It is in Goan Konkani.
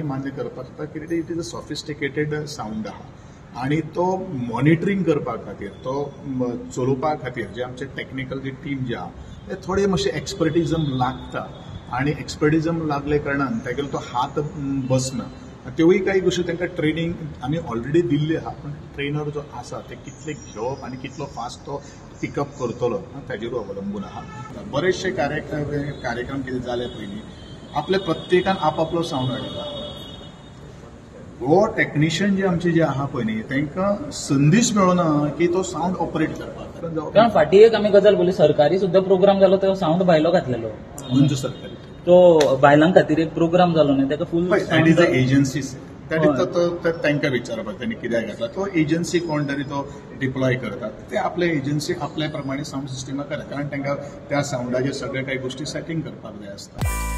मान्य करपाक जाता की it is a sophisticated sound आहा आनी तो मॉनिटरींग करपा खातीर, तो चलोवपा खातीर जे आमचे टॅक्निकल जी टीम जी आहा ते थोडे मातशे एक्सपर्टिजम लागता आनी एक्सपर्टिजम लागले कारणान तागेलो तो हात बसना. त्योय काही गोश्टी तांकां ट्रेनींग आमी ऑलरेडी दिल्ली आहा, पूण ट्रेनर जो आसा ते कितले घेवप आनी कितलो फास्ट तो पिकअप करतलो ताजेर अवलंबून आहा. बरेचशे कार्यक्रम कितें जाले पयलीं आपल्या प्रत्येकान आपापलो सावंड हाडटा. हो टेक्निशियन जे आमचे जे आहा पळय न्ही तांकां संदीच मेळना की तो सावंड ऑपरेट करपाक. कारण फाटीं एक आमी गजाल बोली, सरकारी सुद्दां प्रोग्राम जालो तो सावंड भायलो घातलेलो. खंयचो सरकारी? तो बायलां खातीर एक प्रोग्राम जालो न्ही ताका full. That is a agency, that is तांकां विचारपाक तांणी कित्याक घातला. तो एजन्सी कोण तरी तो डिप्लॉय करतात, ते आपले एजन्सी आपल्या प्रमाणे सावंड सिस्टमा करता, कारण तांकां त्या सावंडाचेर सगळे काही गोष्टी सेटिंग करपाक जाय आसता.